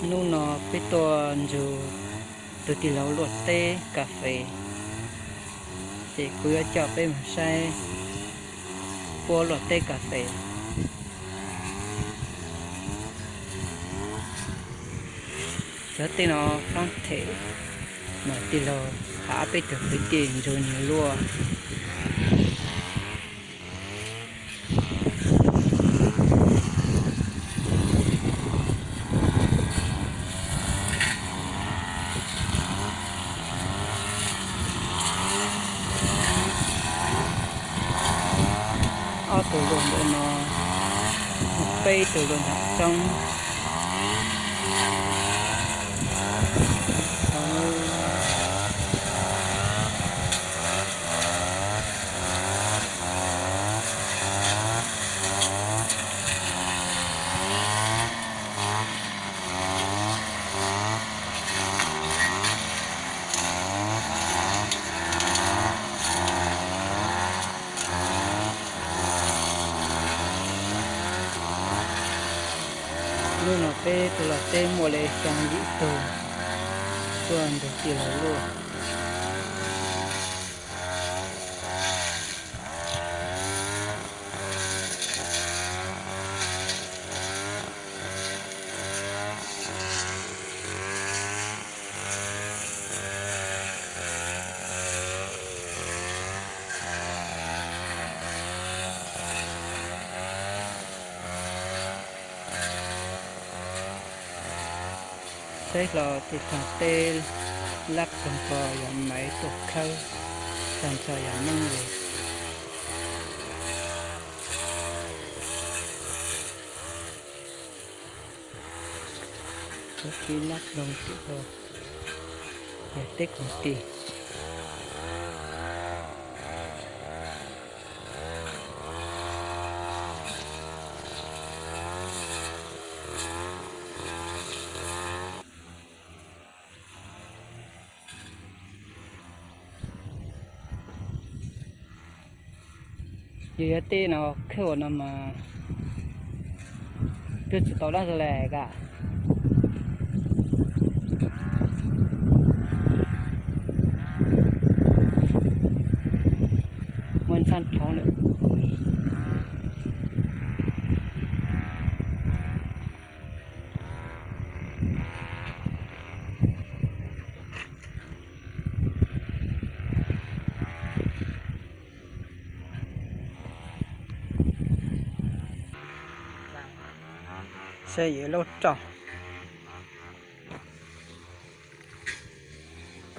Hnub no peb tuaj ntsug tus tij laug luaj teb kas fes, ces kuv yuav coj peb mus saib puab luaj teb kas fes. Cov teb no faab them mas tij laug has peb tug kwv tij ntsug nwg luaj. Ob tug luaj ntawm no, peb tug luaj nram roob. Hnub no peb tug luaj teb muaj le xyaa yim tug tuaj ntsug tij laug luaj. Saib hlo tej thaaj teb lab ploog ko yog maiv tuaj khawb, tag nrho yog noob le. Teb lab ploog tim ko yog teb koog tig. Yog, yog tej no khawb ua no mas twb tsis tau dab tsi le ka. Muaj ntxhab dhau lawm. Saib yuav laub roj.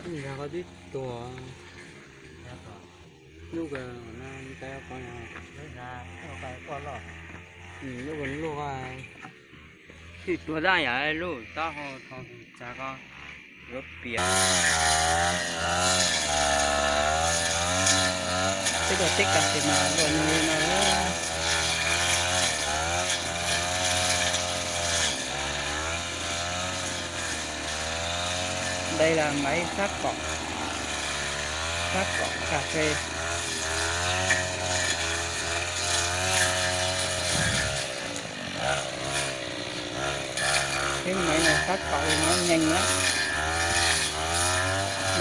Ub, ntag qhov twb tuag. Lub, lub luaj, twb tuag dab yam lub taub hau thaum txag ko yuav piam. Peb tuaj teb kas fes mas luaj nyob no. Dai las maiv sab kom, sab kom kas fes. Peb maiv no sab kom li no nyeeg na,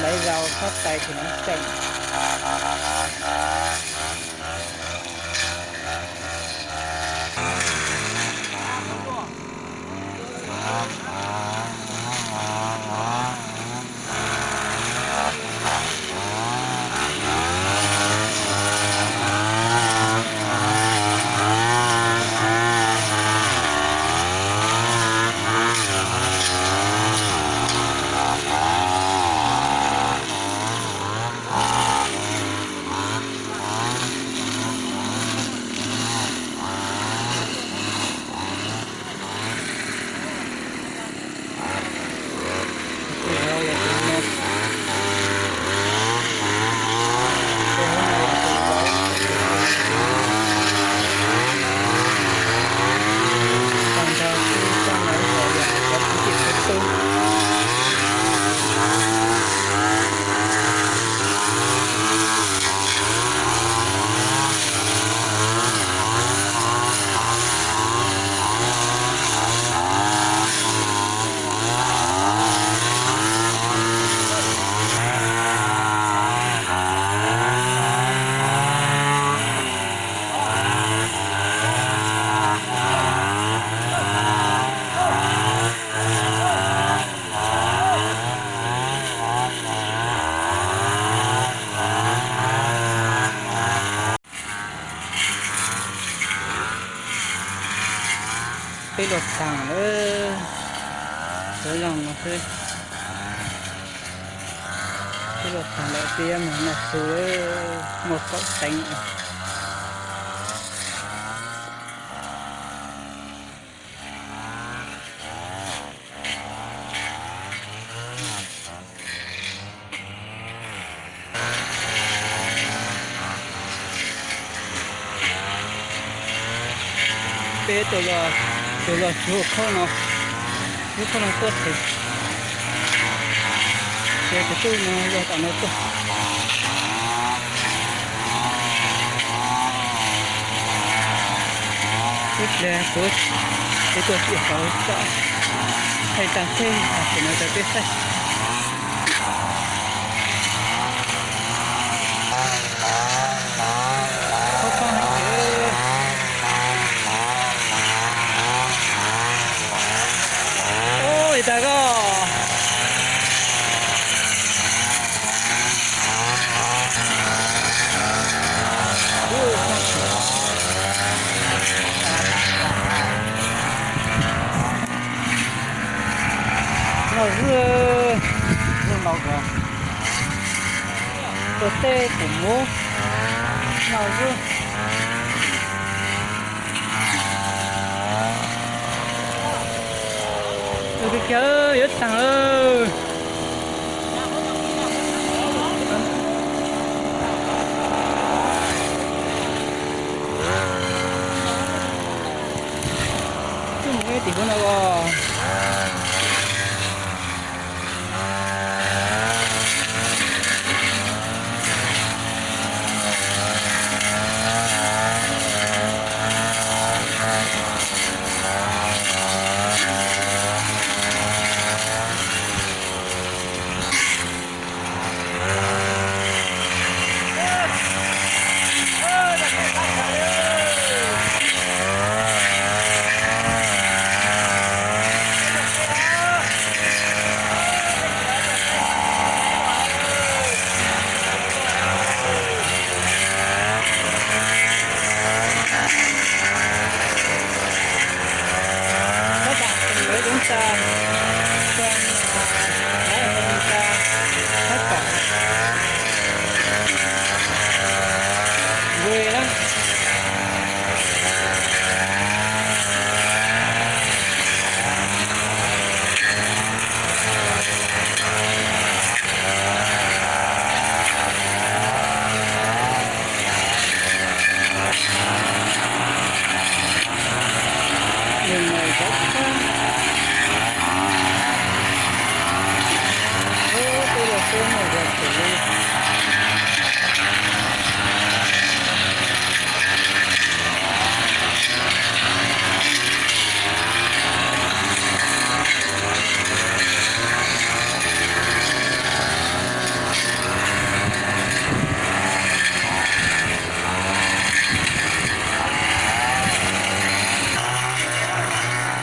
laiv zau sab tais ces no tseem. Peb luag tag lawm, sawv zoo no xwb. Peb luag tag lawm, peb yuav mus noj su, muaj kaum teev. Peb tus, tus los tsuag khaub no, lub khaub no tuaj tsev, ces tus tub no yog tom no tuaj. Ib pliag kuv, kuv tuaj txiav saud tso, thaij tag teg, tus no rau peb saib. Khaub koob heev. Ua li tas koj. Noj zwj, noj ntau kawg. Tuaj tej pum muv, noj zwj. Tus kiag yuav tag lawm. Twb mus ib tim hauv no os.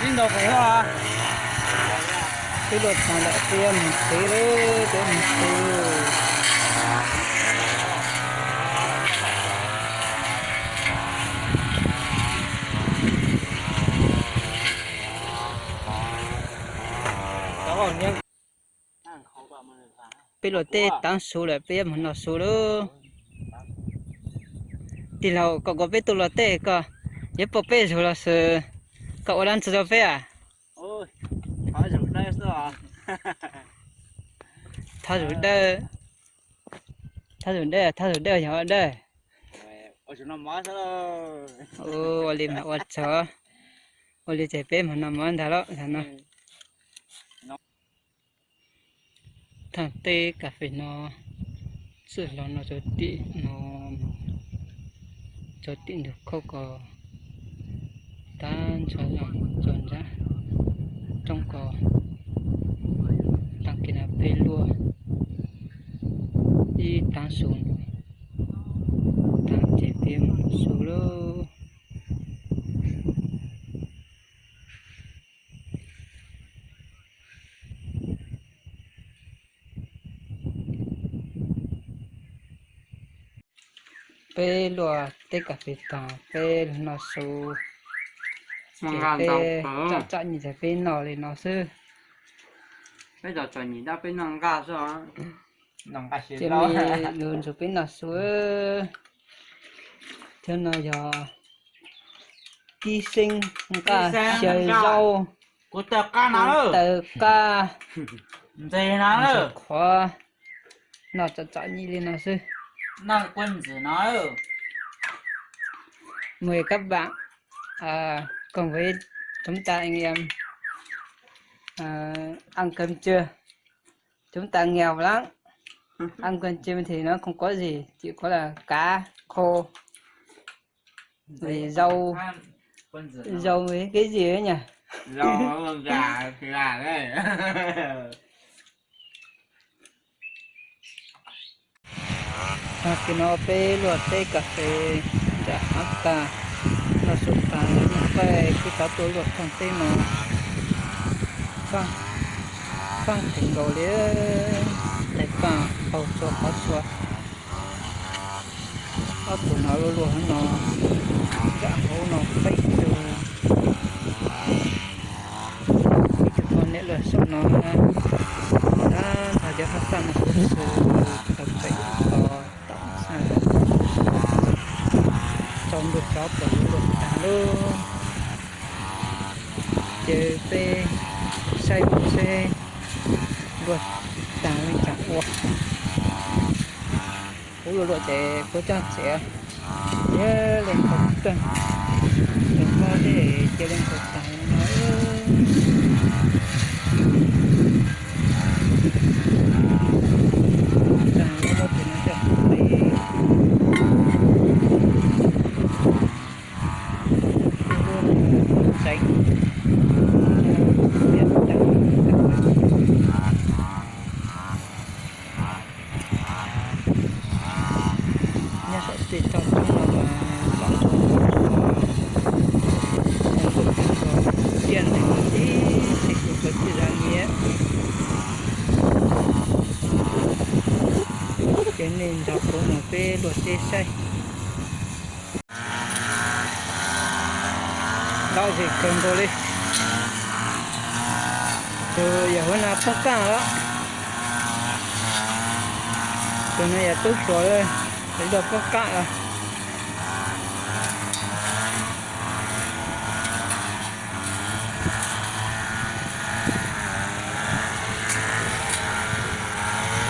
Ib ntau qhov, peb luag tag lawm, peb mus tsev lawm, peb mus tsev. Peb luag tej taav su lawm, peb yuav mus noj su lawm. Tij laug, koj kom peb tuaj luag tej, koj yuav pauj peb zug los sis koj ua dab tsi rau peb a? Thov zug dawb, thov zug dawb, thov zug dawb yog ua dawb. Ua li mas ua tsaug, ua li ces peb mus noj mov ntag lauj, ntag no. Thaaj teb kas fes no txwj hlo no rau tim no, rau tim ntug khaub ko, tag nrho zoo rau nrab roob ko. Taag kis no peb luag ib taav su, taag ces peb mus su lauj. Peb luag teb kas fes taag, peb noj su, Peb tsom txom nyem tas peb noj li no xwb. Peb tsom txom nyem tab peb noj nqaj xwb. Cia li lug nrug peb noj xwb. Thiab no yog kib xeeb nqaj xyaw zaub, kuv taws qab, ntses no, qhov noj txom txom nyem li no xwb. Mời các bạn, à, cùng với chúng ta anh em, à, ăn cơm trưa. Chúng ta nghèo lắm. Ăn cơm trưa thì nó không có gì, chỉ có là cá khô, rồi rau, rau với cái gì ấy nhỉ? Rau gà, gà đấy. Tam sim no peb luaj teb kas fes nram hav tag, noj su tas, noj qaij, peb rov tuaj luaj tog teb no. Faaj kawg nkaus li, tais paj hau txhua qhov txhua. Ob tug no luaj luaj no, nram hauv no peb tug, ib tug poj niam luaj saum no na, nrog cov hab tag no kuj xwb, tau pem tos tom xaj, tsaus ntuj tsaus pom luaj tag lub. Ces peb saib mus seb luaj tag li cas ua. Kuv luaj luaj ces kuv coj txiav, yog leej tau tag, tus mob thiab cia leej tau tag no. Tag lub mob ces no coj li. Tseev, nyob saum tej toj roob no mas los txog ntawm no, ntawm no tiaj nteeg ib txhij kuv txawv txij zaj nyiaj. Ces nej nrog kuv mus peb luaj teb saib. Lom zem kawg nkaus li. Tus yawm huab no poob qaj os. Tus no yog tub hluas, tus yog poob qaj os.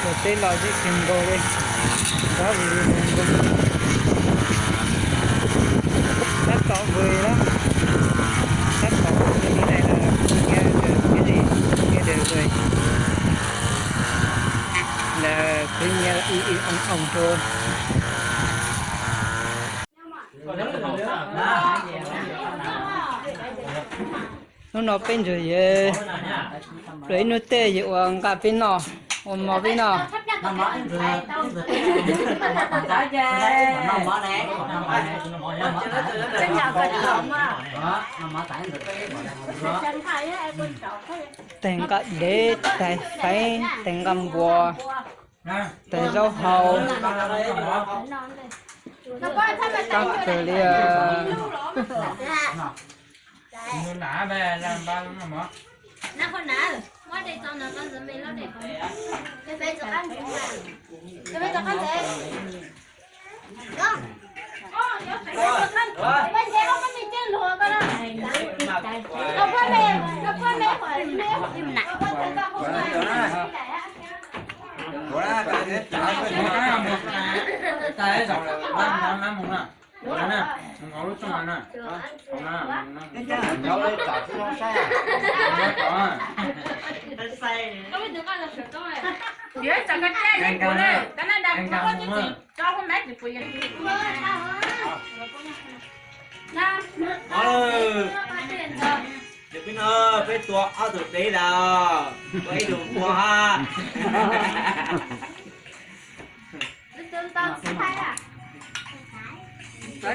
Luaj teb lom zem kawg nkaus li, nrov vwg vwg nkaus. Tab tom vwg na, tab tom vwg li ntawd los nyiaj daws thiab li, nyiaj daws vwg. Lawv khwv nyiaj ib ib oo oo rau. Hnub no peb ntsuag yawg, luag ib hnub tej yawg ua nqaj peb noj, ua mov peb noj. Tais nqaj dev, tais faiv, tais nqaj npua, tais zaub hau, qab kawg li. Peb no, peb tua ob tug teb lawm, tua ib tug npua hab.